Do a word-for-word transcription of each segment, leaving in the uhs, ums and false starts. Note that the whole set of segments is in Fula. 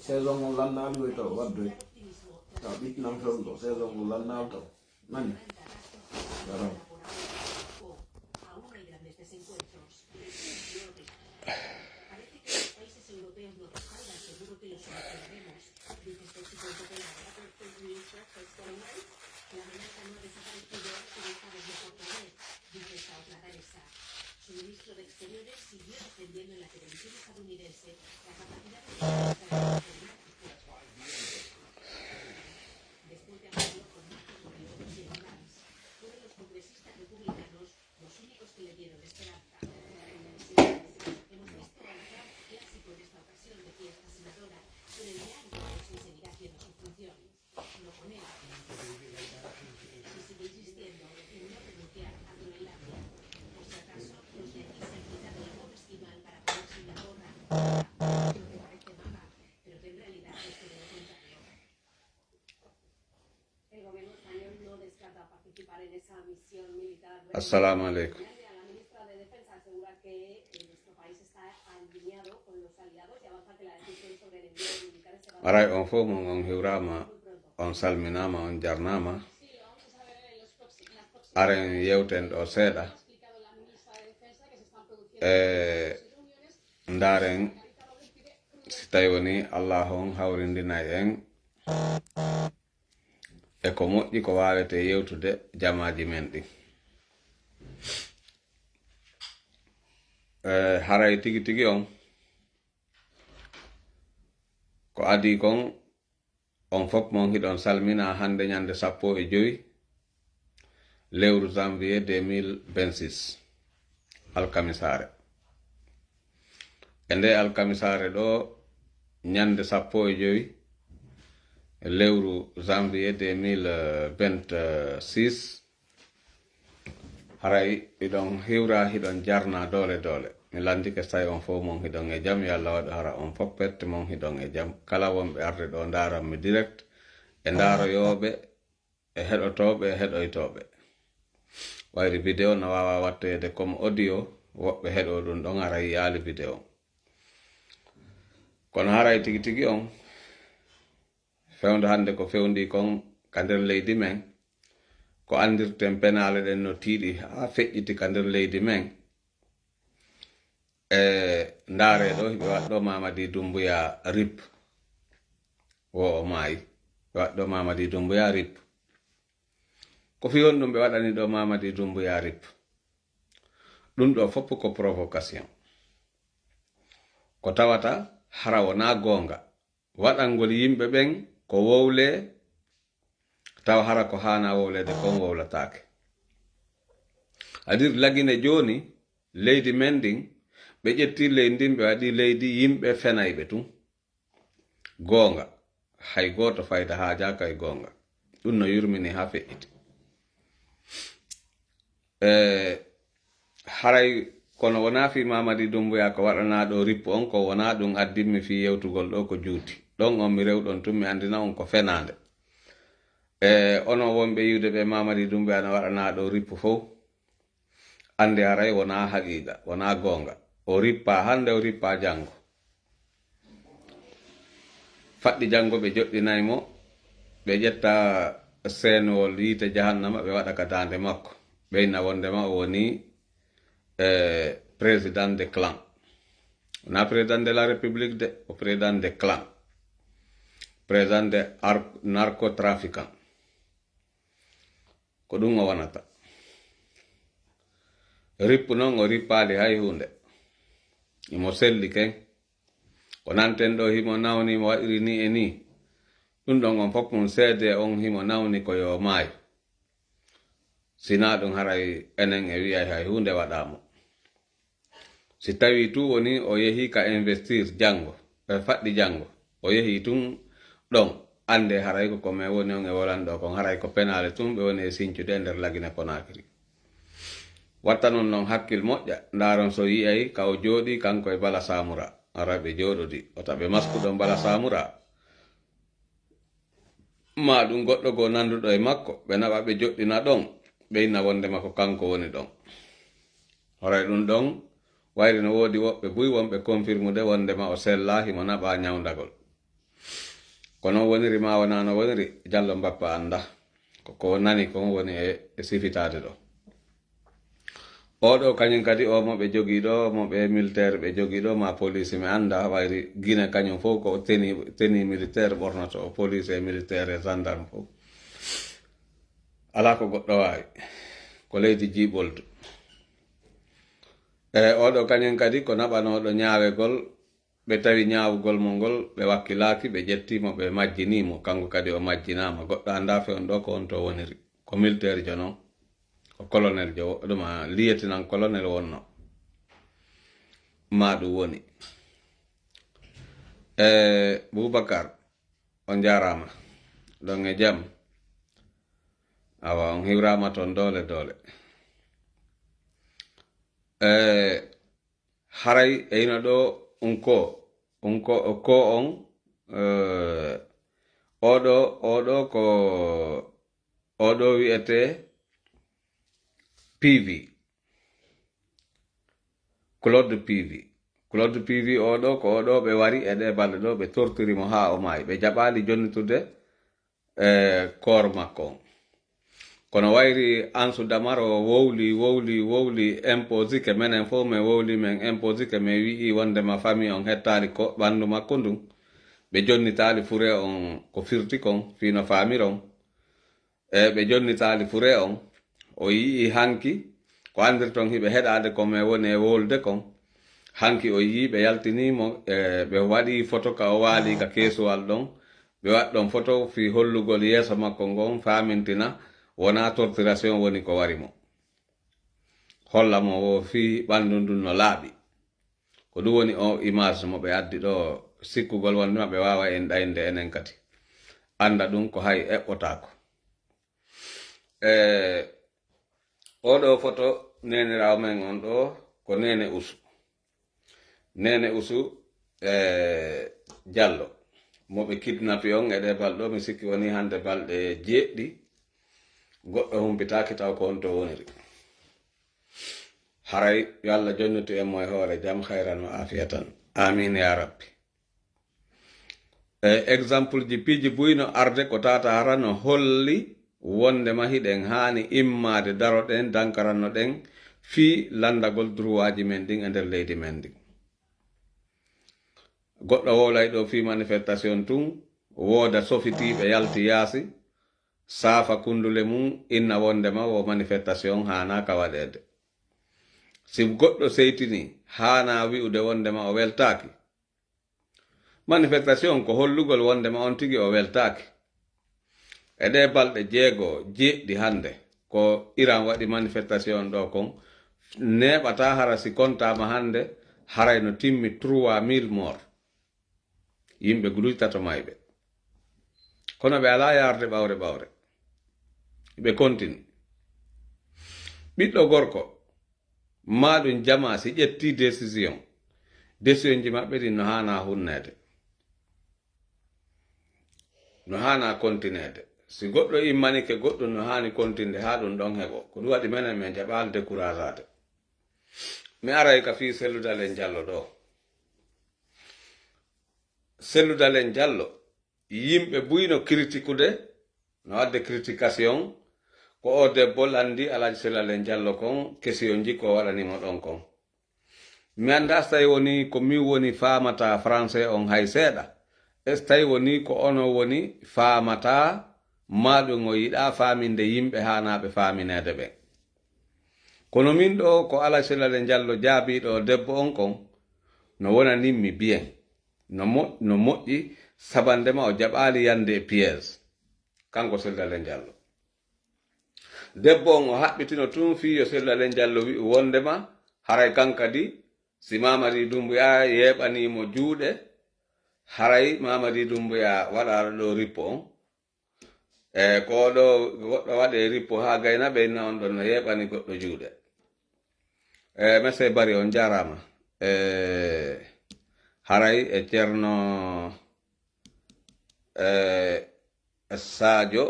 Saison on lannaali koy taw waddoy. Taw ɓittinam fewndo, saison on lannaali taw. Nani? Yaram. Assalamu aleykum. Aray on fof mon on hiwrama, on salminama, on jarnama. Aren yewten ɗo seeɗa. E ndaren si tawi woni Allah on hawrindinay en e ko moƴƴi ko wawete yewtude jamaaji men ɗin. E haray tigi tigi on ko adii kon, on fof mon hiɗon salmina hannde ñande sappo e jowi lewru janvier deux mille vingt-six, alkamisaare. E nde alkamisaare ɗo, ñande sappo e jowi lewru janvier deux mille vingt-six, haray hiɗon hiwra, hiɗon jarna doole doole. Mi landike si tawi on fof mon hiɗon e jam, yo Allah waɗu hara on fof perte mon hiɗon e jam. Kala wonɓe arde ɗo ndaran mi direct, e ndaroyooɓe, e heɗotooɓe, e heɗoytooɓe. Wayri vidéo no waawa wattoyeede comme audio, woɓɓe heɗo ɗum ɗon ara yiyaali vidéo. Kono haray tigi tigi on, fewndo hannde ko fewndi kon ka nder leydi men, ko anndirten penaale ɗen no tiiɗi haa feƴƴiti ka nder leydi men. E ndaare ɗo, hiɓe waɗɗo Mamadi Doumbouya rip. Wo o maayi. Ɓe waɗɗo Mamadi Doumbouya rip. Ko fii honɗum ɓe waɗani ɗo Mamadi Doumbouya rip? Ɗum ɗo fof ko provocation. Ko tawata hara wonaa goonga. Waɗangol yimɓe ɓen ko wowle, tawa hara ko haana wowleede kon wowlataake. Adir lagine jooni, leydi men ndin, ɓe ƴetti leydi ndin, ɓe waɗi leydi yimɓe fenayɓe tun. Goonga, hay gooto fayda haajaaka e goonga. Ɗum no yurmini haa feƴƴiti. E, haray kono wonaa fii Mamadi Doumbouya ko waɗanaa ɗo rippu on, ko wonaa ɗum addimmi fii yewtugol ɗo ko juuti. Ɗon on mi rewɗon tun, mi anndina on ko fenaande. E, onon wonɓe yi'ude ɓe Mamadi Doumbouya no waɗanaa ɗo rippu fow, annde haray wonaa haqiiqa, wonaa goonga. O rippaa hannde, o rippaa janngo. Faɗɗi janngo ɓe joɗɗinay mo, ɓe ƴetta seenowol yiite jahannama, ɓe waɗa ka daande makko. Ɓe inna wondema o woni, eh, président de clan. Wonaa président de la République de, o président de clan. Président de ar-, narcotrafiquant. Ko ɗum o wonata. Rippu noon o rippaali hay huunde. Imo selli ken. Ko nanten ɗo himo nawni, mo waɗiri ni e ni. Ɗum ɗon on fof mum seede on himo nawni ko yo maayo. Sinaa ɗum haray enen e wi'ay hay huunde waɗaa mo. Si tawii tun woni o yehii ka investir janngo, ɓe faɗɗi janngo, o yehii tun ɗon, annde haray ko ko men woni on e wolanɗo kon, haray ko penaale tun ɓe woni e sincude e nder Lagine Konaakiri. Wattanon non hakkil moƴƴa, ndaaron so yi'ay ka o jooɗii kanko e Bala Samura, haray ɓe jooɗodii, wota ɓe masku ɗon Bala Samura. Maa ɗum goɗɗo goo nanduɗo e makko, ɓe naɓa ɓe joɗɗina ɗon, ɓe inna wondema ko kanko woni ɗon. Horay ɗum ɗon, Wayri no woodi woɓɓe buy wonɓe confirmude wondema o sellaa, himo naɓaa ñawndagol. Ko non woniri maa wonaa no woniri, Jallo Mbappa annda. Ko ko nani kon woni e, e sifitaade ɗo. Oo ɗoo kañum kadi, o mo ɓe jogii ɗoo, mo ɓe militaire ɓe jogii ɗoo, maa police, mi annda, wayri Gine kañum fof ko tenue, tenue militaire ɓornoto, o police e militaire e gendarme fof. Alaa ko goɗɗo waawi. Ko leydi jiiɓoldu. E oo ɗoo kañum kadi ko naɓanooɗo ñaawegol, ɓe tawi ñaawugol mo ngol, ɓe wakkilaaki, ɓe ƴettii mo, ɓe majjinii mo, kanko kadi o majjinaama. Goɗɗo anndaa fewndo ɗoo ko honto woniri. Ko militaire jo non, ko colonel jo, ɗum a lieutenant colonel wonno. Maa ɗum woni. E Boubacar, on njaaraama. Ɗon e jam. Awa, on hiwraama toon doole doole. E haray e ina ɗo, on ko, on ko, ko on, eh, oɗo, oɗo ko, oɗo wi'ete P V. Claude P V. Claude P V oɗo, ko oɗo ɓe wari e ɗe balɗe ɗo, ɓe tortiri mo haa o maayi. Ɓe jaɓaali jonnitude e koor makko on. Kono wayri Ansu Damaro wowli, wowli, wowli, imposike, menen fof men wowli, men imposike, men wi'i wondema famille on hettaali ko ɓanndu makko ndun. Ɓe jonnitaali fure on ko firti kon, fii no faamiron. E ɓe jonnitaali fure on. O yi'i hanki, ko anndirton hiɓe heɗaade kon, men woni e wowlude kon. Hanki o yi'i ɓe yaltinii mo, e ɓe waɗi foto ka o waali ka keesuwal ɗon. Ɓe waɗi ɗon foto fii hollugol yeeso makko ngon, faamintina wonaa torturation woni ko wari mo. Holla mo wo fii ɓanndu ndun no laaɓi. Ko ɗum woni o image mo ɓe addi ɗo, sikkugol wonde maɓɓe waawa en ɗaynde enen kadi. Annda ɗum ko hay eɓɓotaako. E oɗo foto neeniraawo men on ɗo ko Neene Usu. Neene Usu, e, Jallo, mo ɓe kidnapi on e ɗe balɗe, mi sikki woni hannde balɗe jeeɗiɗi, goɗɗo humpitaaki taw ko on to woniri. Haray yo Allah jonnitu en mo e hoore jam, hayran wa afiyatan. Amin ya rabbi. E exemple ji piiji buy no arde ko tata hara no holli wondema hiɗen haani immaade daroɗen, dankarannoɗen fii lanndagol droit ji men ɗin e nder leydi men ndin. Goɗɗo wowlay ɗo fii manifestation tun, wooda sofitiiɓe yalti yaasi, saafa kundule mum, inna wondema wo manifestation haanaaka waɗeede. Si goɗɗo seytini, haanaa wi'ude wondema o weltaaki. Manifestation ko hollugol wondema on tigi o weltaaki. E ɗe balɗe jeego, jeeɗiɗi hannde, ko Iran waɗi manifestation ɗo kon, neeɓataa hara si kontaama hannde, haray no timmi trois mille morts. Yimɓe guluuji tato mayɓe. Kono ɓe alaa yaarde ɓawre ɓawre. Ɓe kontini. Ɓiɗɗo gorko, maa ɗum jamaa si ƴettii décision, décision ji maɓɓe ɗin no haanaa hunneede. No haanaa kontineede. Si goɗɗo immanike goɗɗum, no haani kontinde haa ɗum ɗon heɓo. Ko ɗum waɗi menen men jaɓaali décourageade. Mi aray ka fii Sellu Dalen Jallo ɗo. Sellu Dalen Jallo, yimɓe buy no kritikude, no wadde critication, ko o debbo lanndi Alhaji Sellu Dalen Jallo kon, kesiyonji ko waɗani mo ɗon kon. Mi anndaa so tawi woni ko min woni faamataa français on hay seeɗa. E so tawi woni ko onon woni faamataa, maa ɗum o yiɗaa faaminde yimɓe haanaa ɓe faamineede ɓen. Kono min ɗo ko Alhaji Sellu Dalen Jallo jaabii ɗo debbo on kon, no wonanimmi bien. No mo-, no moƴƴi, sabandema o jaɓaali yande e piège. Kanko Sellu Dalen Jallo. Debbo on o haɓɓitino tun fii yo Sellu Dalen Jallo wi'u wondema haray kan kadi, si Mamadi Doumbouya yeeɓanii mo juuɗe, haray Mamadi Doumbouya waɗaano ɗo rippo on. E ko ɗo goɗɗo waɗe rippo haa gayna ɓe inna on ɗon no yeeɓani goɗɗo juuɗe. E monsieur Bari, on jaaraama. E haray e Ceerno, e, e Sadio,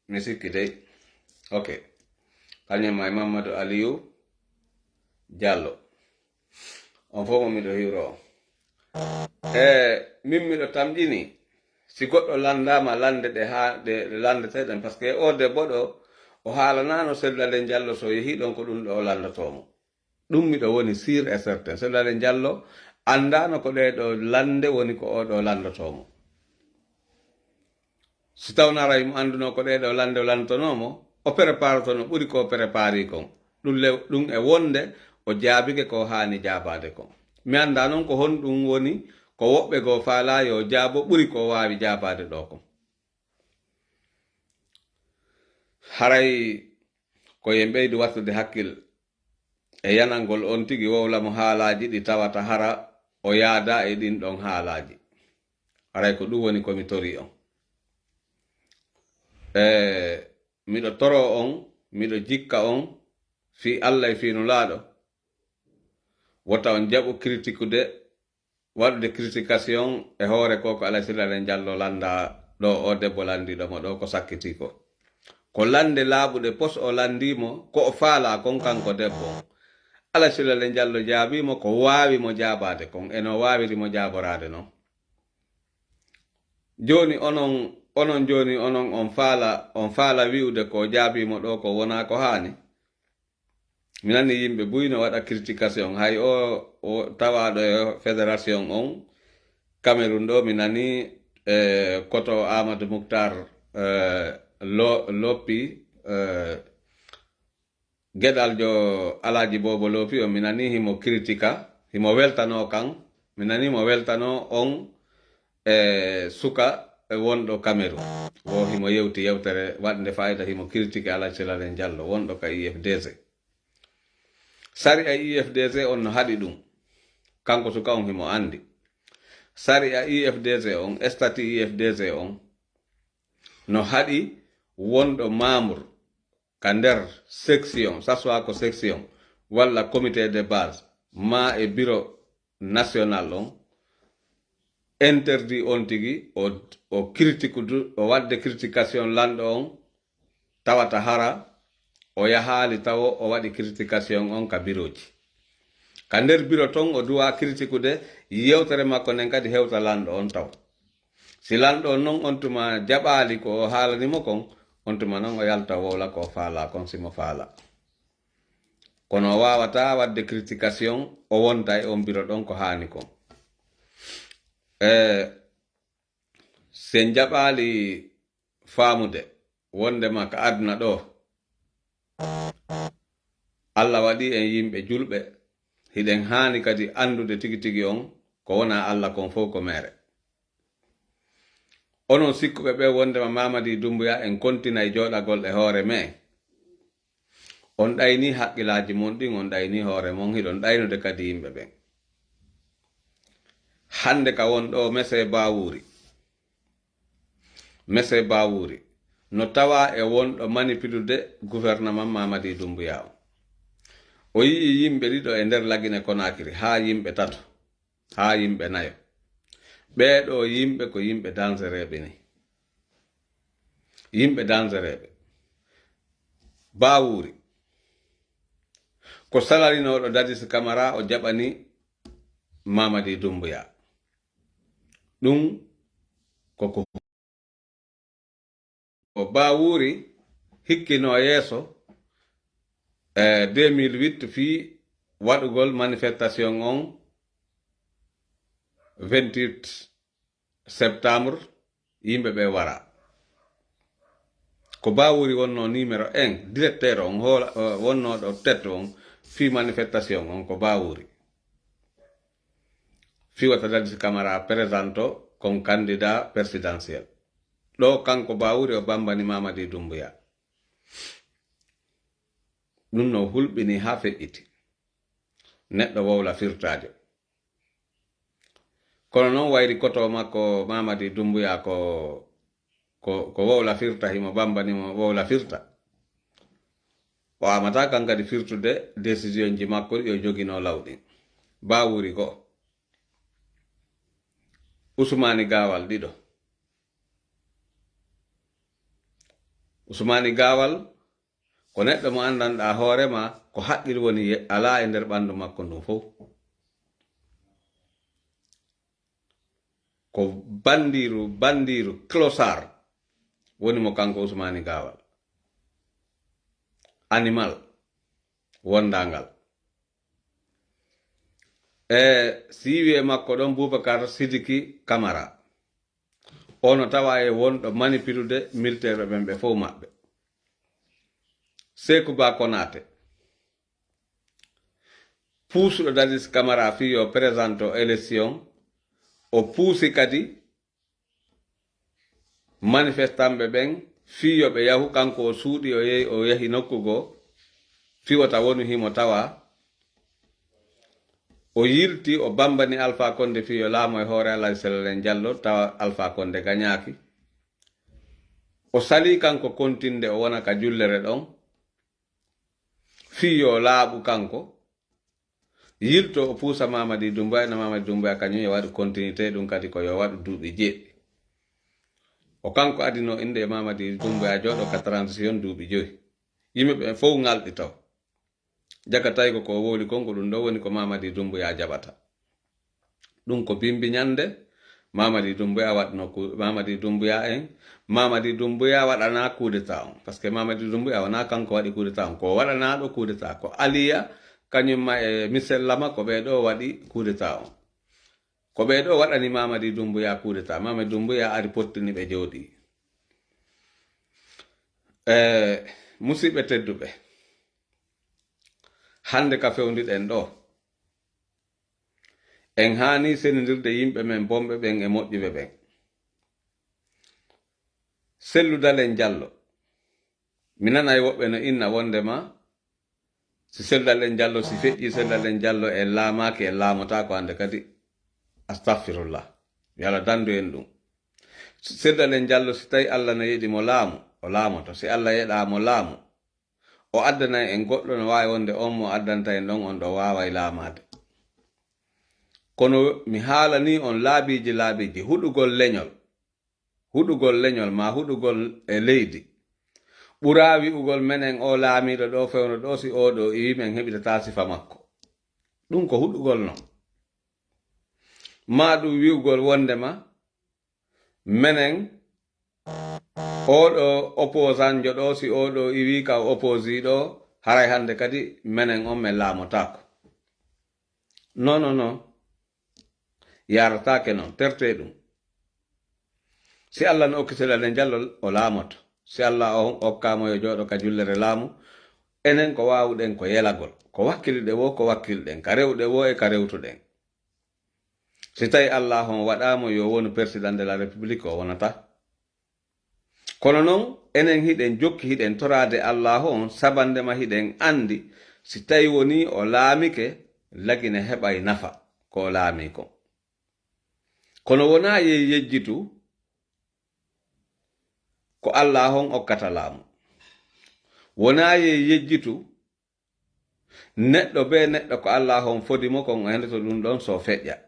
mi sikki dey. Ok. Kañum ma e Mamadou Aliou Diallo. On fof mo miɗo hiwro on. E min miɗo tamƴini, si goɗɗo lanndaama lannde ɗe haa ɗe lanndete ɗen, par ce que o debbo ɗo, o haalanaano Seydou Dalein Diallo so yehii ɗon ko ɗum ɗo o lanndotoo mo. Ɗum miɗo woni sûr et certain. Seydou Dalein Diallo anndaano ko ɗee ɗo lannde woni ko oo ɗo lanndotoo mo. Si tawno haray mo anndunoo ko ɗee ɗo lannde o lanndotonoo mo, o prépare to no ɓuri ko o prépare kon. Ɗum le-, ɗum e wonde o jaabike ko haani jaabaade kon. Mi anndaa noon ko honɗum woni ko woɓɓe goo faalaa yo jaabo ɓuri ko o waawi jaabaade ɗo kon. Haray ko yen ɓeydu wattude hakkil e yanangol on tigi wowla mo haalaaji ɗi tawata hara o yaada e ɗin ɗon haalaaji. Haray ko ɗum woni ko mi tori on. E, miɗo toro on, miɗo jikka on, fii Allah e fii Nulaaɗo, wota on jaɓu kritikude, waɗude critication e hoore ko ko Alasila Diallo lannda ɗo, o debbo lanndiiɗo mo ɗo ko sakkitii ko. Ko lannde laaɓuɗe pos o lanndii mo, ko o faalaa kon kanko debbo on. Alasila Diallo jaabii mo ko waawi mo jaabaade kon, e no waawiri mo jaaboraade non. Jooni onon, onon jooni onon on faala, on faala wi'ude ko jaabii mo ɗo ko wonaa ko haani. Mi nani yimɓe buy no waɗa critication. Hay o, o tawaaɗo e fédération on, Cameroun ɗo, mi nani, eh, koto Amadou Mouctar, eh, lo-, Loppi, eh, geɗaljo Alaaji Boobo Loopi o, mi nani himo critika, himo weltanoo kan, mi nani mo weltanoo on e suka wonɗo Cameroun. Wo himo yewti yewtere waɗnde fayida, himo kritike Alaaji Silalen Jallo wonɗo ka I F D C. Sariya I F D C on no haɗi ɗum. Kanko suka on himo anndi. Sariya I F D C on, statut I F D C on, no haɗi wonɗo membre ka nder section, ça soit ko section, walla comité de base, maa e bureau national on, interdit on tigi, o, o critiquedu, o waɗde critication lanɗo on, tawata hara o yahaali tawo o waɗi critication on ka bureauji. Ka nder bureau ton o duwa critiquede yewtere makko nden kadi hewta lanɗo on taw. Si lanɗo on non on tuma jaɓaali ko o haalani mo kon, on tuma non o yalta wowla ko o faala kon si mo faala. Kono o waawata waɗde critication, o wonta e on bureau ɗon ko haani kon. E, si en jaɓaali faamude wondema ka aduna ɗo, Allah waɗi en yimɓe julɓe, hiɗen haani kadi anndude tigi tigi on ko wona Allah kon fof ko mere. Onon sikkuɓe ɓe wondema Mamadi Doumbouya en kontinay jooɗagol e hoore me'en. On ɗayni haqqilaaji mon ɗin, on ɗayni hoore mon, hiɗon ɗaynude kadi yimɓe ɓen. Hannde ka won ɗo, Mese Bawuri. Mese Bawuri. No tawa e won ɗo manipilude gouvernement Mamadi Doumbouya on. O yi'i yimɓe ɗiɗo e nder Lagine Conakry, haa yimɓe tato, haa yimɓe nayo. Ɓee ɗo yimɓe ko yimɓe dangereeɓe ni. Yimɓe dangereeɓe. Bawuri. Ko salarinooɗo Dadis Camara o jaɓani Mamadi Doumbouya. Ɗum ko ko ko Bawuri hikkino yeeso e deux mille huit fii waɗugol manifestation on vingt-huit septembre, yimɓe ɓe wara. Ko Bawuri wonno numéro un, directeur on, hoola, eh, wonnoɗo tête on, fii manifestation on ko Bawuri. Fii wata Dadis Camara présente kon candidat présidentiel. Ɗo kanko Bawuri o bambani Mamadi Doumbouya. Ɗum no hulɓini haa feƴƴiti. Neɗɗo wowla firtaajo. Kono noon wayri koto makko Mamadi Doumbouya ko, ko, ko wowla firta, himo bambani mo wowla firta. O amata kan kadi firtude décision ji makko ɗi o joginoo law ɗin. Bawuri ko Usmani Gawal ɗiɗo. Usmani Gawal ko neɗɗo mo anndanɗaa hoore ma, ko haqqil woni ye-, alaa e nder ɓanndu makko ndun fof. Ko bandiiru, bandiiru, clochard woni mo kanko Usmaani Gaawal. Animal wondaangal. E siiwi e makko ɗon Boubacar Sidiki Camara. Ono tawa e wonɗo manipude militaire ɓen ɓe fof maɓɓe. Seku Ba Konate. Puusuɗo Dadis Camara fii yo présente o élection. O puusi kadi manifestanɓe ɓen fii yo ɓe yahu, kanko o suuɗi, o yehi, o yahi nokku goo, fii wota wonu himo tawa. O yilti, o bambani Alpha Condé fii yo laamu e hoore Alhaji Selalen Jallo, tawa Alpha Condé gañaaki. O salii kanko kontinde o wona ka jullere ɗon, fii yo laaɓu kanko. Yilto o puusa Mamadi Doumbouya, no Mamadi Doumbouya kañum yo waɗu continuité, ɗum kadi ko yo waɗu duuɓi jeeɗiɗi. O kanko adino innde Mamadi Doumbouya jooɗo ka transition duuɓi joyi. Yimɓe ɓe fof ŋalɗi taw. Jaka tawi ko ko o wowli kon, ko ɗum ɗo woni ko Mamadi Doumbouya jaɓata. Ɗum ko bimbi ñande Mamadi Doumbouya waɗno ku-, Mamadi Doumbouya en, Mamadi Doumbouya waɗana coup d'État on. Parce que Mamadi Doumbouya wona kanko waɗi coup d'État on, ko waɗanaɗo coup d'État, ko Aliya, kañum ma e Michel Lama, ko ɓe ɗo waɗi coup d'État on. Ko ɓe ɗo waɗani Mamadi Doumbouya coup d'État. Mamadi Doumbouya ari pottini ɓe jooɗi. E, musidɓe tedduɓe, hande ka fewndiɗen ɗo, en haani senindirde yimɓe men bonɓe ɓen e moƴƴuɓe ɓen. Sellu Dalen Jallo, mi nanay woɓɓe no inna wondema si Sellu Dalen Jallo, si feƴƴi Sellu Dalen Jallo, en laamaaki, en laamotaako hande kadi. Astahfirullah. Yo Allah dandu en ɗum. Sellu Dalen Jallo, si tawi Allah no yeɗi mo laamu, o laamoto. Si Allah yeɗaa mo laamu, o addanay en goɗɗo, no waawi wonde on mo addanta en ɗon, on ɗo waaway laamaade. Kono mi haalanii on laabiiji, laabiiji, huɗugol leñol, huɗugol leñol maa huɗugol e leydi, ɓuraa wi'ugol menen o laamiiɗo ɗo fewndo ɗo, si oo ɗo iwi, men heɓitataa sifa makko. Ɗum ko huɗugol non. Maa ɗum wi'ugol wondema menen oo ɗo opposant jo ɗo, si oo ɗo iwi ka o opposi ɗo, haray hande kadi menen on men laamotaako. Non, non, non. Yarataake non, tertee ɗum. Si Allah no okki Sellu Dalen Jallo, o laamoto. Si Allah o okkaama yo jooɗo ka jullere laamu, enen ko waawuɗen ko yelagol. Ko wakkiliɗe wo, ko wakkilɗen. Ka rewɗe wo e ka rewtuɗen. Si tawi Allah on waɗaama yo wonu Président de la République, o wonata. Kono non, enen hiɗen jokki, hiɗen toraade Allaahu on, sabandema hiɗen anndi, si tawi wonii o laamike, Lagine heɓay nafa ko o laamii kon. Kono wonaa yey yejjitu ko Allaahu on okkata laamu. Wonaa yey yejjitu neɗɗo bee neɗɗo ko Allaahu on fodi mo kon, o hendoto ɗum ɗon so feƴƴa.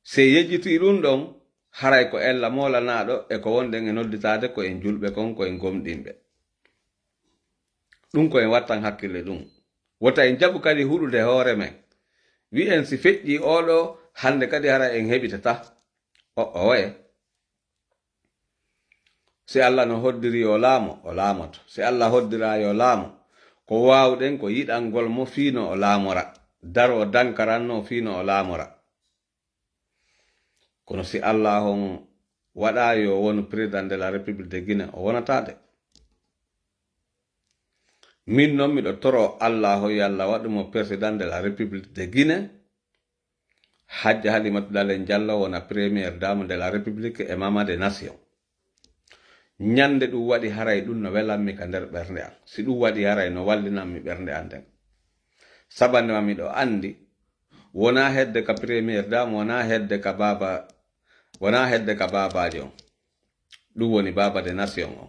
Si yejjitii ɗum ɗon, haray ko ella moolanaaɗo e ko wonɗen e nodditaade ko en julɓe kon, ko en gomɗinɓe. Ɗum ko en wattan hakkille ɗum. Wota en jaɓu kadi huɗude hoore men. Wi'en si feƴƴii oo ɗo, hannde kadi haray en heɓitataa. O, oye. Si Allah no hoddiri yo laamo, o laamoto. Si Allah hoddiraa yo laamo, ko waawɗen ko yiɗangol mo fii no o laamora. Daroo dankaran no fii no o laamora. Kono si Allah on waɗaa yo wonu Président de la République de Guinée, o wonataa de. Min non miɗo toroo Allah yo Allah waɗu mo Président de la République de Guinée. Hajja Halimatu Dalen Jallo wona Première Dame de la République et Maman des Nations. Ñande ɗum waɗi haray ɗum no welammi ka nder ɓernde am. Si ɗum waɗi haray no wallinammi ɓernde am nden. Sabandema miɗo anndi wonaa hedde ka Première Dame, wonaa hedde ka baaba, wonaa hedde ka baabaajo on. Ɗum woni baaba de nation on.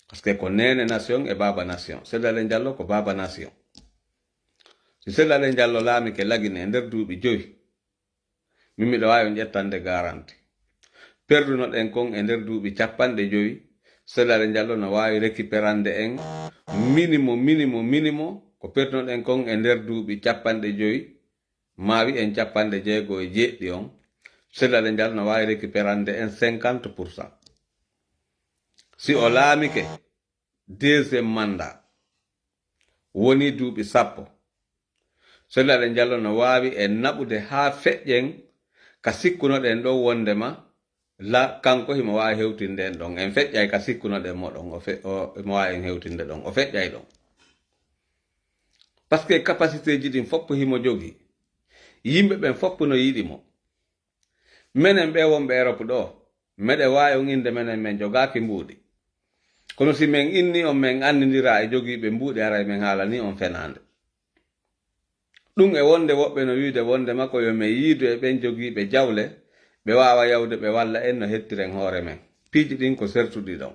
Parce que ko neene nation e baaba nation. Sellu Dalen Jallo ko baaba nation. Si Sellu Dalen Jallo laamike Lagine e nder duuɓi joyi, min miɗo waawi on ƴettande garanti. Perdunoɗen kon e nder duuɓi capanɗe joyi, Sellu Dalen Jallo no waawi récupérande en minimo, minimo, minimo, ko perdunoɗen kon e nder duuɓi capanɗe joyi, ma wi'en cappanɗe jeego e jeeɗiɗi on, Cellal e Njal no waawi récupérande en cinquante pour cent. Si o laamike, deuxième mandat, woni duuɓi sappo, Cellal e Njal no waawi en naɓude haa feƴƴen ka sikkunoɗen ɗon wondema la, kanko himo waawi hewtinde en ɗon. En feƴƴay ka sikkunoɗen mo ɗon, o fe-, o, himo waawi en hewtinde ɗon. O feƴƴay ɗon. Parce que capacité ji ɗin foppo himo jogii. Yimɓe ɓen foppo no yiɗi mo. Menen ɓe wonɓe Europe ɗo, meɗen waawi on innde menen men jogaaki mbuuɗi. Kono si men inni on men anndindiraa e jogiiɓe mbuuɗi, haray men haalanii on fenaande. Ɗum e wonde woɓɓe no wi'ude wondema ko yo men yiidu e ɓen jogiiɓe jawle, ɓe waawa yawde ɓe walla en no hettiren hoore men. Piiji ɗin ko sertuɗi ɗon.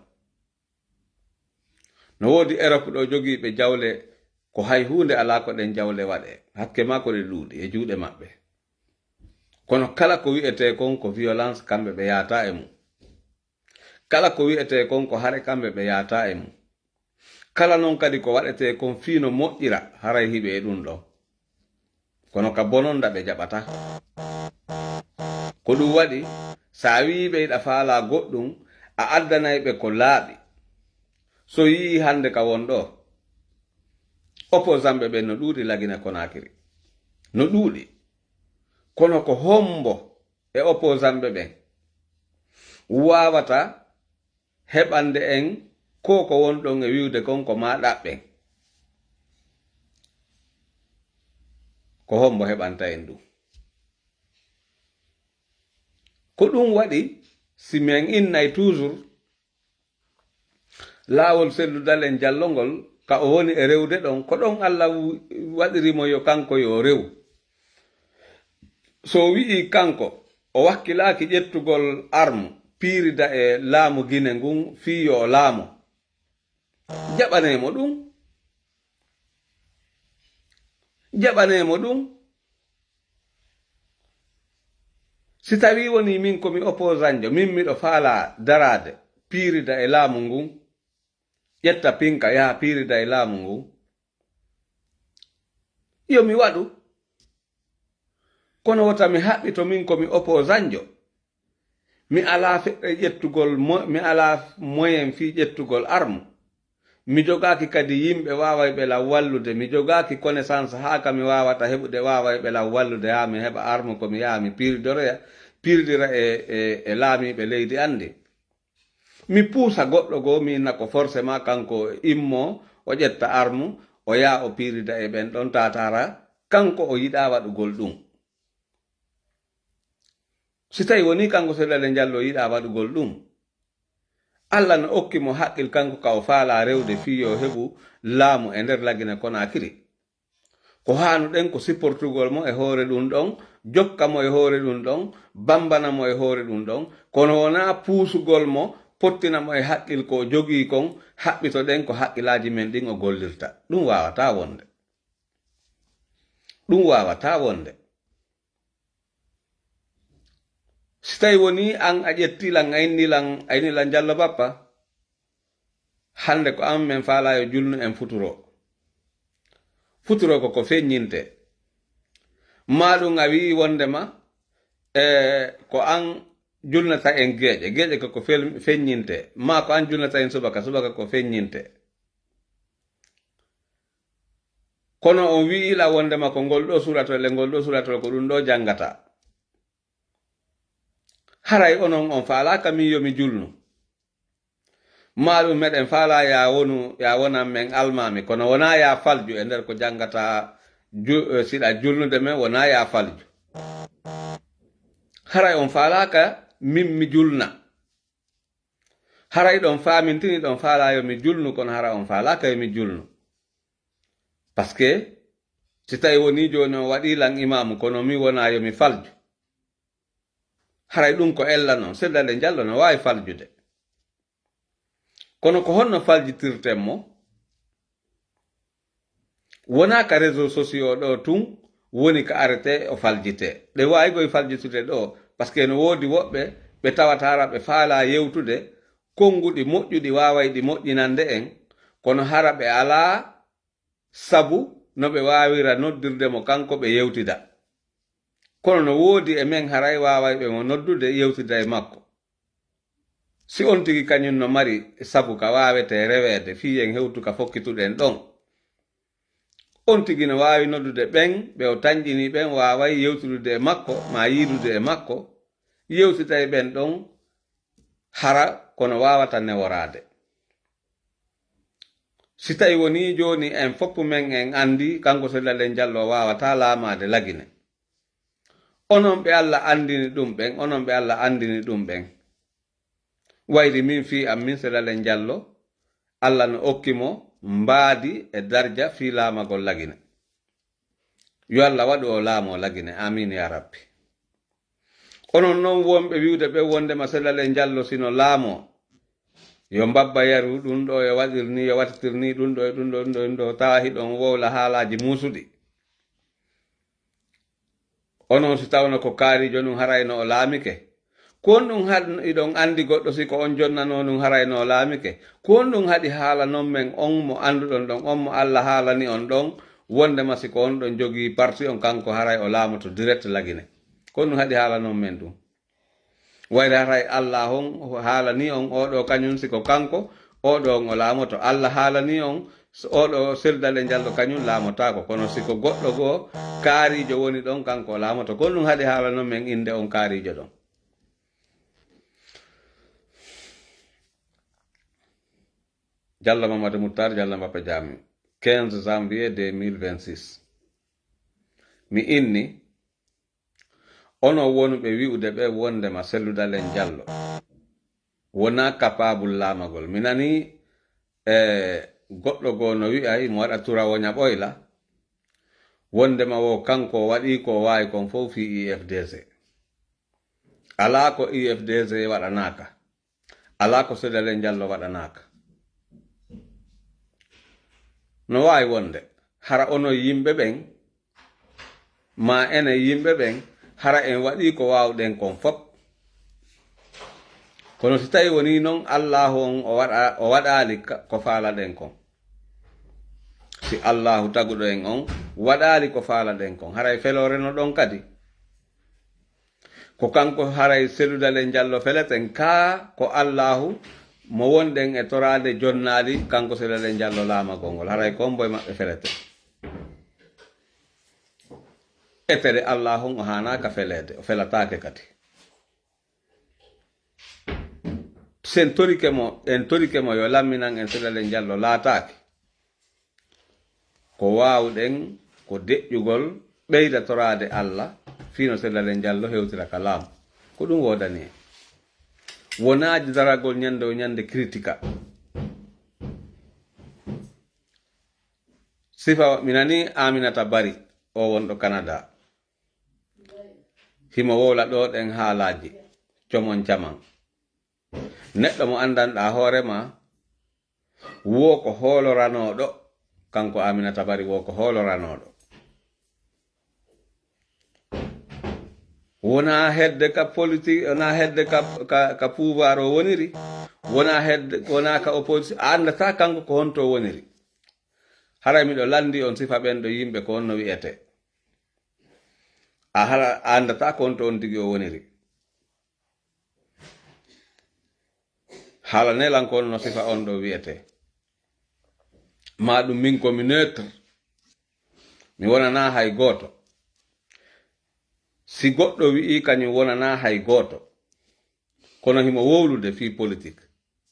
No woodi Europe ɗo jogiiɓe jawle ko hay huunde alaa ko ɗen jawle waɗee. Hakke maa ko ɗe ɗuuɗi e juuɗe maɓɓe. Kono kala ko wi'etee kon ko violence, kamɓe ɓe yaata e mum. Kala ko wi'etee kon ko hare, kamɓe ɓe yaata e mum. Kala non kadi ko waɗetee kon fii no moƴƴira, haray hiɓe e ɗum ɗon. Kono ka bononda ɓe jaɓata. Ko ɗum waɗi, sa wi'i ɓe iɗa faalaa goɗɗum, a addanay ɓe ko laaɓi. So yi'i hannde ka won ɗo, opposant ɓe ɓen no ɗuuɗi Lagine Konakiri. No ɗuuɗi. Kono ko hombo e opposant ɓe ɓen waawata heɓande en ko ko won ɗon e wi'ude kon ko ma ɗaɓɓen? Ko hombo heɓanta en ɗum? Ko ɗum waɗi, si men innay toujours laawol Cellal e Njal ngol, ka o woni e rewde ɗon, ko ɗon Alla wu-, waɗiri mo yo kanko yo rew. So o wi'i kanko, o wakkilaaki ƴettugol arme, piirida e laamu Gine ngun fii yo o laamo. Jaɓanee mo ɗum. Jaɓanee mo ɗum. Si tawii wonii min ko mi opposant jo, min miɗo faalaa daraade, piirida e laamu ngun, ƴetta pinka, yaha piirida e laamu ngun, yo mi waɗu. Kono wota mi haɓɓito min ko mi opposant jo. Mi alaa feɗɗe ƴettugol mo-, mi alaa moyen fii ƴettugol arme. Mi jogaaki kadi yimɓe waawayɓe lan wallude. Mi jogaaki connaissance haa ka mi waawata heɓude waawayɓe lan wallude haa mi heɓa arme ko mi yaha mi piiridoroya, piiridira e, e, e laamiiɓe leydi an ndin. Mi puusa goɗɗo goo, mi inna ko forcément kanko immo, o ƴetta arme, o yaha o piirida e ɓen ɗon taataara, kanko o yiɗaa waɗugol ɗum. Si tawii wonii kanko Cellal e Njal o yiɗaa waɗugol ɗum, Alla no okki mo haqqil kanko ka o faalaa rewde fii yo heɓu laamu e nder Lagine Konakiri. Ko haanuɗen ko sipportugol mo e hoore ɗum ɗon, jokka mo e hoore ɗum ɗon, bambana mo e hoore ɗum ɗon, kono wonaa puusugol mo, pottina mo e haqqil ko o jogii kon, haɓɓitoɗen ko haqqilaaji men ɗin o gollirta. Ɗum waawataa wonde. Ɗum waawataa wonde. Si tawii wonii an a ƴetti lan, a inni lan, a inni lan Jallo Bappa, hannde ko an men faalaa yo julnu en futuro. Futuro ko ko feññinte. Maa ɗum a wi'i wondema, e, ko an julnata en geeƴe, geeƴe ko ko fel-, feññinte. Maa ko an julnata en subaka, subaka ko feññinte. Kono on wi'ila wondema ko ngol ɗo suratol e ngol ɗo suratol ko ɗum ɗo janngata. Haray onon on faalaaka min yo mi julnu. Maa ɗum meɗen faalaa ya wonu, ya wonan men almaami, kono wonaa ya falju e nder ko janngata ju-, eh, siɗa julnude men, wonaa ya falju. Haray on faalaaka min mi julna. Haray ɗon faamintini ɗon faalaa yo mi julnu, kono hara on faalaaka yo mi julnu. Parce que si tawi wonii jooni on waɗii lan imaamu, kono mi wonaa yo mi falju. Haray ɗum ko ella non, Seydou Dalein Diallo no waawi faljude. Kono ko honno faljitirten mo? Wonaa ka réseaux sociaux ɗo tun woni ka arete o faljite. Ɗe waawi goy faljitude ɗo, parce que no woodi woɓɓe ɓe tawata hara ɓe faalaa yewtude konnguɗi moƴƴuɗi waaway ɗi moƴƴinande en, kono hara ɓe alaa sabu no ɓe waawira noddirde mo kanko ɓe yewtida. Kono no woodi e men haray waawayɓe mo noddude yewtida e makko. Si on tigi kañum no mari sabu ka waawetee reweede fii en hewtu ka fokkituɗen ɗon, on tigi no waawi noddude ɓen ɓe o tanƴini ɓen waaway yewtidude e makko maa yiidude e makko, yewtida e ɓen ɗon hara kono waawata neworaade. Si tawi wonii jooni en foppu men en anndi kanko Seydou Dalein Diallo waawataa laamaade Lagine. Onon ɓe Alla anndini ɗum ɓen, onon ɓe Alla anndini ɗum ɓen. Wayri min fii am min Seydou Dalein Diallo, Alla no okki mo mbaadi e darja fii laamagol Lagine. Yo Alla waɗu o laamoo Lagine, aamiin yaa Rabbi. Onon non wonɓe wi'ude ɓe wondema Seydou Dalein Diallo sino laamoo, yo mbabba yaru ɗum ɗo, yo waɗir ni, yo waɗitir ni, ɗum ɗo e ɗum ɗo, ɗum ɗo, ɗum ɗo, tawa hiɗon wowla haalaaji muusuɗi. Onon si tawno ko kaarijo ɗum harayno o laamike. Ko honɗum haɗi, hiɗon anndi goɗɗo si ko on jonnanoo ɗum harayno o laamike? Ko honɗum haɗi haalanon men on mo annduɗon ɗon, on mo Alla haalani on ɗon, wondema si ko on ɗon jogii parti on kanko haray o laamoto direct Lagine? Ko honɗum haɗi haalanon men ɗum? Wayri haray Alla on haalani on oɗo kañum si ko kanko, oɗo on o laamoto. Alla haalani on s-, oɗo Seydou Dalein Diallo kañum laamotaako. Kono si ko goɗɗo goo kaarijo woni ɗon, kanko o laamoto. Ko honɗum haɗi haalanon men innde on kaarijo ɗon? Diallo Mamadou Moutar, Diallo Mbappe Diame, quinze janvier deux mille vingt-six. Mi inni, onon wonɓe wi'ude ɓe wondema Seydou Dalein Diallo wonaa capable laamagol. Mi nanii, e, goɗɗo goo no wi'ay, mo waɗa Turawo Ñaɓoyla, wondema wo kanko o waɗii ko o waawi kon fow fii U F D G. Alaa ko U F D G waɗanaaka. Alaa ko Seydou Dalein Diallo waɗanaaka. No waawi wonde, hara onon yimɓe ɓen, maa enen yimɓe ɓen, hara en waɗii ko waawɗen kon fop. Kono si tawi wonii non, Allaahu on o waɗa-, o waɗaali ka-, ko faalaɗen kon. Si Allaahu taguɗo en on waɗaali ko faalaɗen kon, haray feloore no ɗon kadi. Ko kanko haray Seydou Dalein Diallo feleten, kaa ko Allaahu mo wonɗen e toraade jonnaali, kanko Seydou Dalein Diallo laamagol ngol. Haray ko hombo e maɓɓe feleten. Etere Allaahu on o haanaaka feleede, o felataake kadi. Sen torike mo, en torike mo yo lamminan en Seydou Dalein Diallo laataaki. Ko waawɗen ko deƴƴugol, ɓeyda toraade Alla, fii no Seydou Dalein Diallo hewtira ka laamu. Ko ɗum woodani en. Wonaa daragol ñande o ñande critika. Sifa, mi nanii Aminata Bari, o wonɗo Canada. Himo wowla ɗoo ɗen haalaaji, comon caman. Neɗɗo mo anndanɗaa hoore maa, wo ko hooloranooɗo, kanko Aminata Bari wo ko hooloranooɗo. Wonaa hedde ka politique, wonaa hedde ka, ka, ka pouvoir o woniri, wonaa hedde, wonaa ka opposition, a anndataa kanko ko honto o woniri. Haray miɗo lanndii on sifa ɓen ɗo yimɓe ko honno wi'etee. A hara, a anndataa ko honto on tigi o woniri. Haala nelankoon no sifa on ɗo wi'etee. Maa ɗum min ko mi neutre. Mi wonanaa hay gooto. Si goɗɗo wi'ii kañum wonanaa hay gooto, kono himo wowlude fii politique,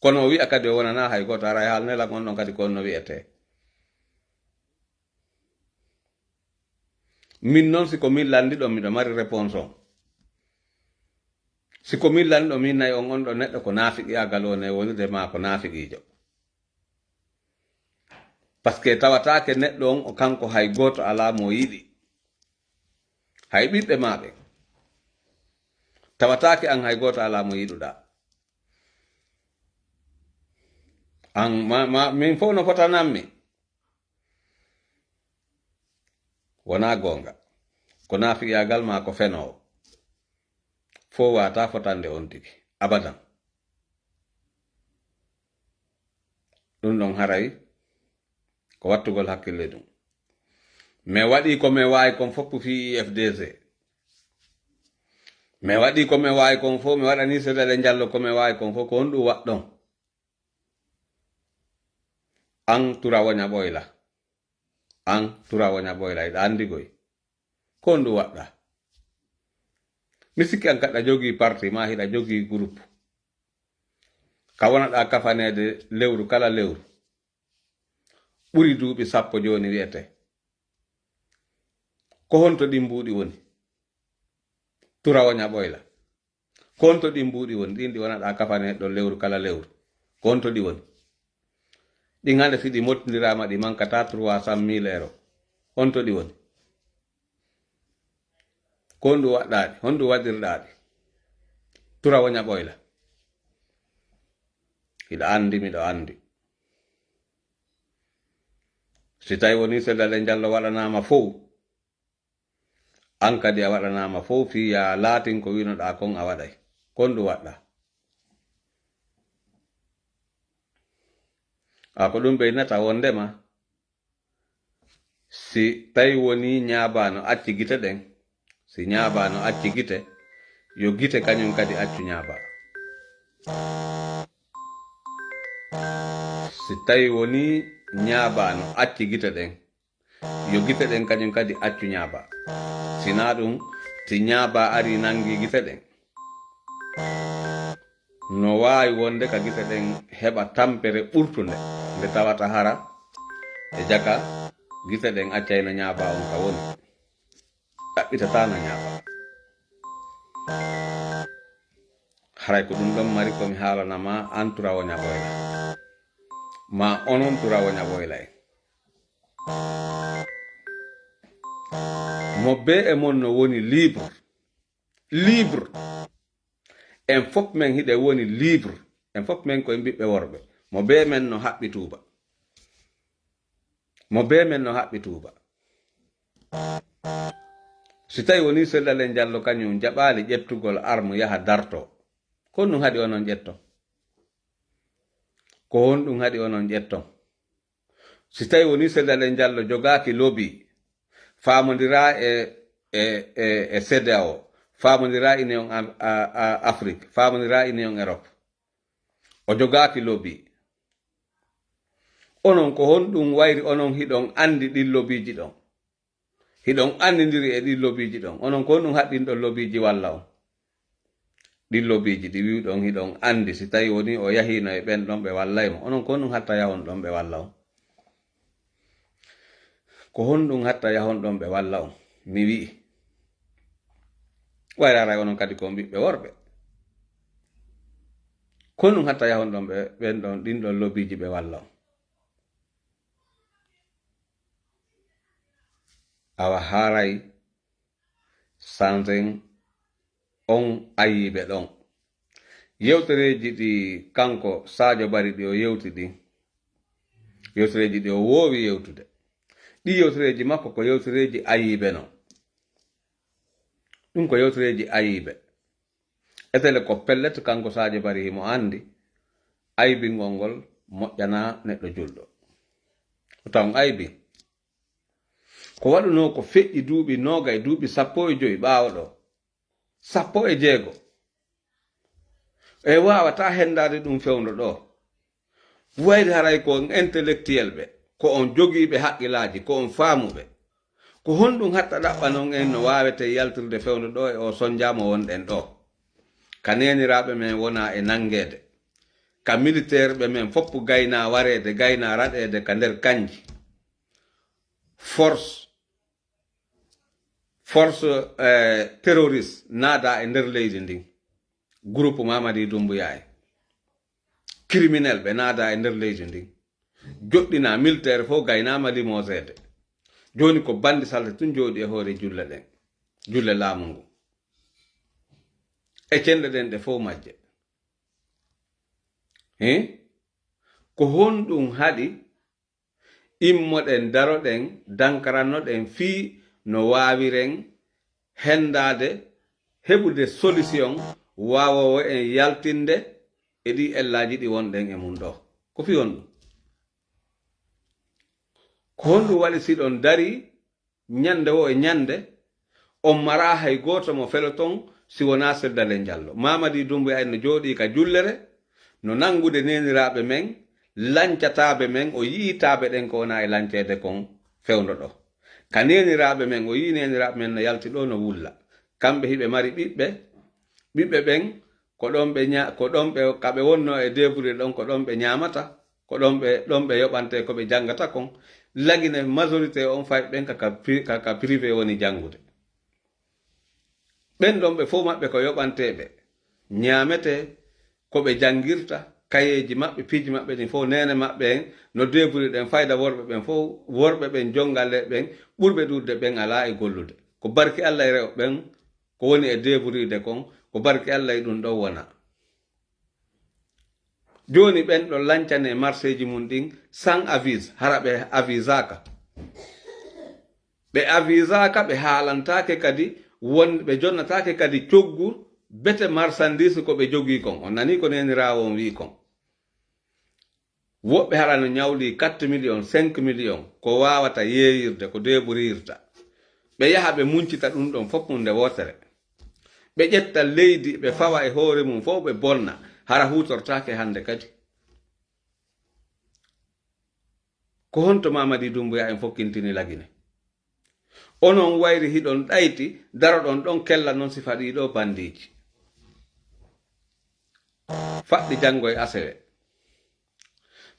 kono o wi'a kadi o wonanaa hay gooto, haray haala nelankoon ɗon kadi ko on no wi'etee. Min non, si ko min lanndi ɗon, miɗo mari réponse on. Si ko min lanndi ɗon, min nayi on, on ɗo neɗɗo ko naafiqiyaagal woni e wonirde maa ko naafiqiijo. Parce que tawataake neɗɗo on o kanko hay gooto alaa mo o yiɗi. Hay ɓiɓɓe maa ɓen. Tawataake an hay gooto alaa mo yiɗuɗaa. An ma, ma, min fow no fotanammi. Wonaa goonga. Ko naafiqiyaagal maa ko fenoowo. Fow waawataa fotande on tigi. Abadan. Ɗum ɗon haray ko wattugol hakkille ɗum. Mi waɗii ko mi waawi kon fof fii U F D G. Mi waɗi ko mi waawi kon fof, mi waɗani Seeɗa Jallo ko mi waawi kon fof, ko honɗum waɗɗon? An Turawoña Ɓoyla. An Turawoña Ɓoyla, hiɗa anndi koy. Ko honɗum waɗɗa? Mi sikki an kaɗa jogii parti ma, hiɗa jogii groupe. Ka wonaɗa kafaneede lewru kala lewru. Ɓuri duuɓi sappo jooni wi'ete. Ko honto ɗin mbuuɗi woni? Turawoña Ɓoyla. Ko honto ɗin mbuuɗi woni? Ɗin ɗi wonaɗa kafaneede ɗon lewru kala lewru. Ko honto ɗi woni? Ɗin hannde si ɗi mottindiraama ɗi mankata trois cent mille euro. Honto ɗi woni? Ko honɗum waɗɗa ɗi? Honɗum waɗirɗa ɗi? Turawoña Ɓoyla. Hiɗa anndi, miɗo anndi. Si tawi woni Seeɗa Jallo waɗanaama fow, an kadi a waɗanaama fow fii ya laatin ko wi'unoɗa kon a waɗay. Ko honɗum waɗɗa? A ko ɗum ɓeynata wondema si tawi woni Ñaaba no acci gite ɗen, si Ñaaba no acci gite, yo gite kañum kadi accu Ñaaba. Si tawi woni Ñaaba no acci gite ɗen, yo gite ɗen kañum kadi accu Ñaaba. Sinaa ɗum, si Ñaaba ari nangi gite ɗen, no waawi wonde ka gite ɗen heɓa tampere ɓurtunde, nde tawata hara e jaka gite ɗen accayno Ñaaba on ka woni. Ɗaɓɓitataano Ñaaba. Haray ko ɗum ɗon mari ko mi haalana ma an Turawoña Ɓoyla. Ma onon Turawoña Ɓoyla en. Mo bee e mon no woni libre. Libre. En fof men hiɗen woni libre. En fof men ko en ɓiɓɓe worɓe. Mo bee men no haɓɓi tuuba. Mo bee men no haɓɓi tuuba. Si tawi woni Seeɗa Jallo kañum jaɓaali ƴettugol arme yaha darto, ko honɗum haɗi onon ƴetton? Ko honɗum haɗi onon ƴetton? Si tawi woni Seeɗa Jallo jogaaki lobby, faamondira e, e, e, e CEDEAO, faamondira Union Am-, a, a, Afrique, faamondira Union Europe. O jogaaki lobby. Onon ko honɗum wayri onon hiɗon anndi ɗin lobbyji ɗon? Hiɗon anndindiri e ɗin lobbyji ɗon. Onon ko honɗum haɗɗin ɗon lobbyji walla on? Ɗin lobbyji ɗi wi'uɗon hiɗon anndi si tawi woni o yahiino e ɓen ɗon ɓe wallay mo. Onon ko honɗum hatta yahon ɗon ɓe walla on? Ko honɗum hatta yahon ɗon ɓe walla on? Mi wi'i. Wayra haray onon kadi ko on ɓiɓɓe worɓe. Ko honɗum hatta yahon ɗon ɓe, ɓen ɗon, ɗin ɗon lobbyji ɓe walla on? Awa haray santen on ayiɓe ɗon. Yewtereeji ɗi kanko Sadio Barry ɗi o yewti ɗin, yewtereeji ɗi o woowi yewtude. Ɗi yewtereeji makko ko yewtereeji ayiɓe non. Ɗum ko yewtereeji ayiɓe. Etele ko pellet kanko Sadio Barry himo anndi aybingol ngol moƴƴanaa neɗɗo julɗo. O taw on aybi. Ko waɗunoo ko feƴƴi duuɓi noogay, duuɓi sappo e joy ɓaawo ɗo. Sappo e jeego. E waawataa henndaade ɗum fewndo ɗo. Wayri haray ko on intellectuel ɓe, ko on jogiiɓe haqqilaaji, ko on faamuɓe. Ko honɗum hatta ɗaɓɓanon en no waawetee yaltirde fewndo ɗo e o sonja mo wonɗen ɗo? Ka neeniraaɓe men wonaa e nanngeede. Ka militeerɓe men foppu gaynaa wareede, gaynaa raɗeede ka nder kanji. Force, force, eh, terroriste naada e nder leydi ndin. Groupe Mamadi Doumbouya en. Criminel ɓe naada e nder leydi ndin. Joɗɗinaa militaire fof gaynaama limoseede. Jooni ko bandi salte tun jooɗi e hoore julle ɗen. Julle laamu ngu. E cenɗe ɗen ɗe fof majje. He? Ko honɗum haɗi immoɗen daroɗen dankarannoɗen fii no waawiren henndaade heɓude solution waawoowo en yaltinde e ɗii ellaaji ɗi wonɗen e mun ɗo? Ko fii honɗum? Ko honɗum waɗi si ɗon darii ñande wo e ñande, on maraa hay gooto mo feloton si wonaa Seddale Jallo. Mamadi Dumbuya en no jooɗii ka jullere, no nanngude neeniraaɓe men, lancataaɓe men, o yi'ii taaɓe ɗen ko wonaa e lanceede kon fewndo ɗoo. Ka neeniraaɓe men, o yi'ii neeniraaɓe men no yalti ɗoo no wulla. Kamɓe hiɓe mari ɓiɓɓe, ɓiɓɓe ɓen ko ɗon ɓe ña-, ko ɗon ɓe, ka ɓe wonnoo e débrouiller ɗon, ko ɗon ɓe ñaamata, ko ɗon ɓe, ɗon ɓe yoɓantee ko ɓe janngata kon. Lagine majorité on fay ɓen ka, ka pri-, ka, ka privé woni janngude. Ɓen ɗon ɓe fof maɓɓe ko yoɓanteeɓe, ñaametee, ko ɓe janngirta, kayeeji maɓɓe, piiji maɓɓe ɗin fof, neene maɓɓe en no débrouiller ɗen, fayda worɓe ɓen fof, worɓe ɓen, jonngalle ɓen, ɓurɓe ɗuuɗde ɓen alaa e gollude. Ko barki Alla e rewɓe ɓen ko woni e débrouiller kon, ko barki Alla e ɗum ɗon wona. Jooni ɓen ɗon lancane marseeji mum ɗin sans avis, hara ɓe avisaaka. Ɓe avisaaka, ɓe haalantaake kadi, won, ɓe jonnataake kadi coggu bete marchandise ko ɓe jogii kon. On nanii ko neeniraawo on wi'i kon. Woɓɓe hara no ñawlii quatre millions, cinq millions, ko waawata yeeyirde, ko deeɓurirta. Ɓe yaha ɓe muncita ɗum ɗon fof huunde wootere. Ɓe ƴetta leydi, ɓe fawa e hoore mum fof, ɓe bonna. Hara huutortaake hannde kadi. Ko honto Mamadi Dumbuya en fokkintini Lagine? Onon wayri hiɗon ɗayti, daroɗon ɗon kella non sifa ɗii ɗoo bandiiji. Faɗɗi janngo e asewe.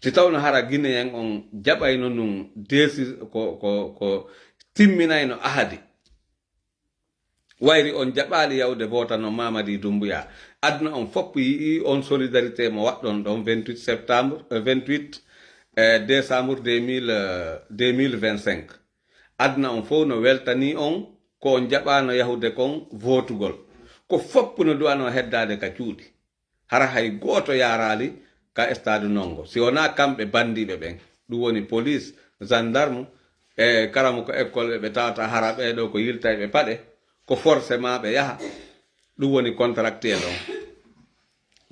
Si tawno hara Guinéen on jaɓayno nun deesi ko, ko, ko timminayno ahadi. Wayri on jaɓaali yawde voota no Mamadi Dumbuya. Aduna on fof yi'i on solidarité mo waɗɗon ɗon vingt-huit septembre, euh, vingt-huit, euh, décembre deux mille, euh, deux mille vingt-cinq. Aduna on fof no weltanii on ko on jaɓaano yahude kon vootugol. Ko fof no du'anoo heddaade ka cuuɗi. Hara hay gooto yaaraali ka stade Nongo. Si wonaa kamɓe banndiiɓe ɓen, ɗum woni police, gendarme, e karamu ko école ɓe, ɓe tawata hara ɓee ɗoo ko yiltayɓe paɗe, ko forcément ɓe yaha. Ɗum woni contractuel on.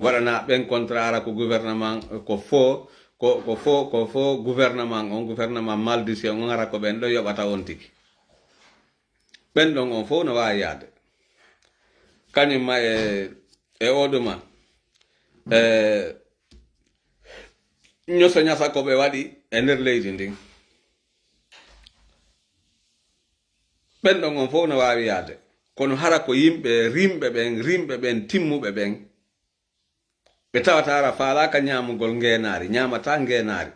Waɗanaa ɓen contrat hara ko gouvernement, ko faux, ko, ko faux, ko faux gouvernement on, gouvernement maldicien on hara ko ɓen ɗon yoɓata on tigi. Ɓen ɗon on fof no waawi yaade. Kañum ma e, e o ɗuma, e ñoso ñasa ko ɓe waɗi e nder leydi ndin. Ɓen ɗon on fof no waawi yaade. Kono hara ko yimɓe rimɓe ɓen, rimɓe ɓen, timmuɓe ɓen. Ɓe tawata hara faalaaka ñaamugol ngeenaari, ñaamataa ngeenaari.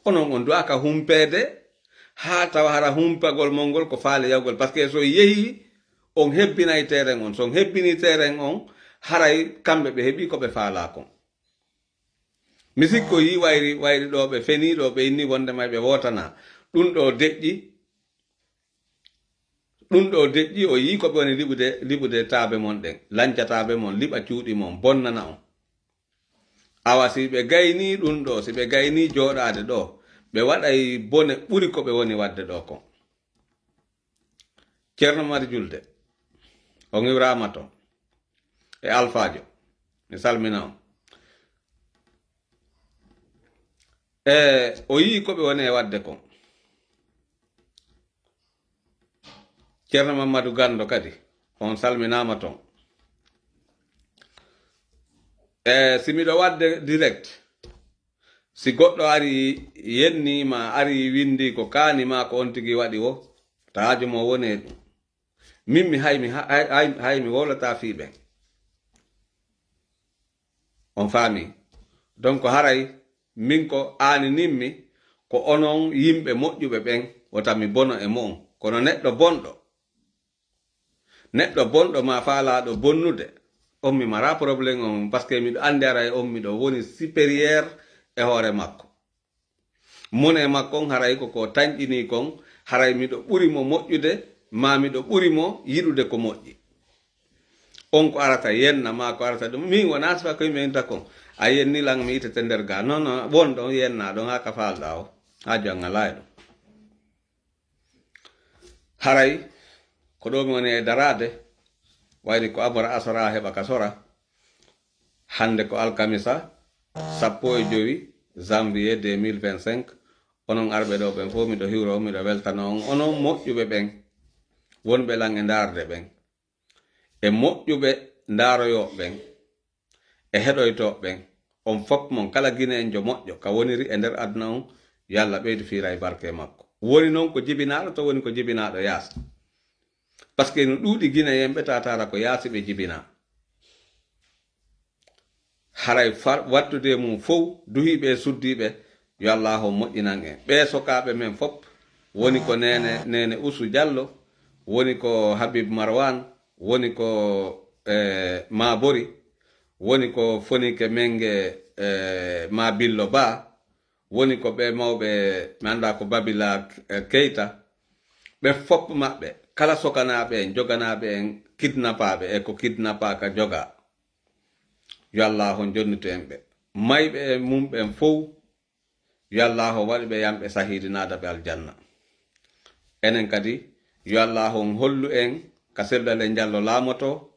Onon on du'aaka humpeede, haa tawa hara humpagol mon ngol ko faale yahugol. Parce que so yehi, on hebbinay terrain on. So on hebbini terrain on, haray kamɓe ɓe heɓi ko ɓe faalaa kon. Mi sikko yi wayri, wayri ɗo ɓe feni ɗo, ɓe inni wonde may ɓe wootana. Ɗum ɗo deƴƴi, ɗum ɗo deƴƴi, o yii ko ɓe woni liɓude, liɓude taabe mon ɗen, lancataabe mon, liɓa cuuɗi mon, bonnana on. Awa si ɓe gayni ɗum ɗo, si ɓe gayni jooɗaade ɗo, ɓe waɗay bone ɓuri ko ɓe woni waɗde ɗo kon. Ceerno Mari Julde, on iwraama toon e Alfaajo, mi salmina on. E o yii ko ɓe woni e waɗde kon. Ceerno Mammadu Ganndo kadi, on salminaama toon. E si miɗo waɗde direct, si goɗɗo ari yenni ma, ari winndi ko kaani ma, ko on tigi waɗi wo, ta haaju mo woni e ɗum. Min mi hay mi ha-, hay, hay, hay mi wowlata fii ɓen. On faami? Donc haray min ko aaninimmi ko onon yimɓe moƴƴuɓe ɓen, wota mi bono e mo'on. Kono neɗɗo bonɗo, neɗɗo bonɗo ma faalaaɗo bonnude, on mi mara problème on, parce que miɗo anndi haray on miɗo woni supérieur e hoore makko. Mon e makko on haray ko ko tanƴinii kon, haray miɗo ɓuri mo moƴƴude, ma miɗo ɓuri mo yiɗude ko moƴƴi. On ko arata yenna, ma ko arata ɗum. Min wonaa sifa ko yimɓe inta kon. A yenni lan mi itete nder ga. Non, non, won ɗon yenna ɗon haa ka faalɗaa o. Haaju an alaa e ɗum. Haray ko ɗo mi woni e daraade, wayri ko amora asara heɓa ka sora. Hannde ko alkamisa, sappo e jowi janvier deux mille vingt-cinq. Onon arɓe ɗo ɓen fof, miɗo hiwra on, miɗo weltana on, onon moƴƴuɓe ɓen, wonɓe lan e ndaarde ɓen. e moƴƴuɓe ndaaroyooɓe ɓen, e heɗoytooɓe ɓen, on fof mon, kala Gineenjo moƴƴo ka woniri e nder aduna on, yo Allah ɓeydu fiira e barke makko. Woni noon ko jibinaaɗo to woni ko jibinaaɗo yaasi. Parce que no ɗuuɗi Gineyen ɓe tataara ko yaasi ɓe jibinaa. Haray far-, wattude mum fof, duhiiɓe e suddiiɓe, yo Allaahu moƴƴinan en. Ɓee sokaaɓe men fof, woni ko Neene, Neene Usu Jallo, woni ko Habib Marwan, woni ko, eh, Mabori, woni ko Fonike Menge, eh, Ma Billo Ba, woni ko ɓe mawɓe, mi anndaa ko Babila, eh, Keita, ɓe fof maɓɓe, kala sokanaaɓe en, joganaaɓe en, kidnapaaɓe e ko kidnapaaka jogaa. Yo Allaahu jonnitu en ɓe. Mayɓe e mum ɓen fow, yo Allaahu waɗu ɓe yamɓe sahiidi, naada ɓe aljanna. Enen kadi, yo Allaahu on hollu en ka Selluɗo Jallo laamoto,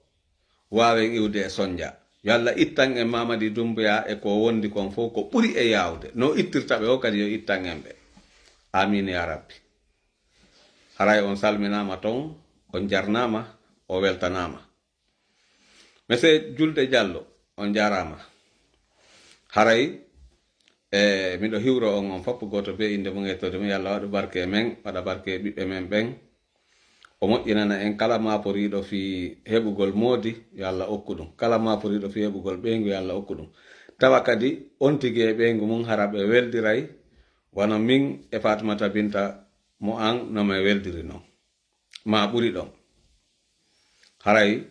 waawen iwde e sonja. Yo Allah ittan en Mamadi Dumbuya e ko wondi kon fow ko ɓuri e yaawde. No ittirta ɓe o kadi yo ittan en ɓe. Amiin yaa Rabbi. Haray on salminaama ton, on jarnaama, o weltanaama. Monsieur Julde Jallo, on jaaraama. Haray, e, miɗo hiwro on, on fof gooto bee innde mum e yettode mum. Yo Allah waɗu barke e men, waɗa barke e ɓiɓɓe men ɓen. O moƴƴinana en kala maaporiiɗo fii heɓugol moodi, yo Allah okku ɗum. Kala maaporiiɗo fii heɓugol ɓeyngu, yo Allah okku ɗum. Tawa kadi on tigi e ɓeyngu mum hara ɓe weldiray, wano min e Fatimata Binta mo an no men weldiri non. Ma ɓuri ɗon. Haray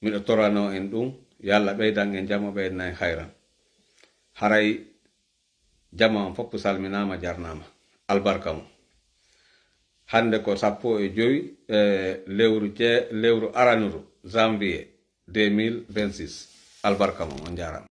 miɗo toranoo en ɗum, yo Allah ɓeydan en jam, o ɓeydana en hayran. Haray jama on fof salminaama, jarnaama. Albarka mum. Hannde ko sappo e jowi, e lewru je-, lewru aranuru, janvier deux mille vingt-six. Albarka mum, on jaaraama.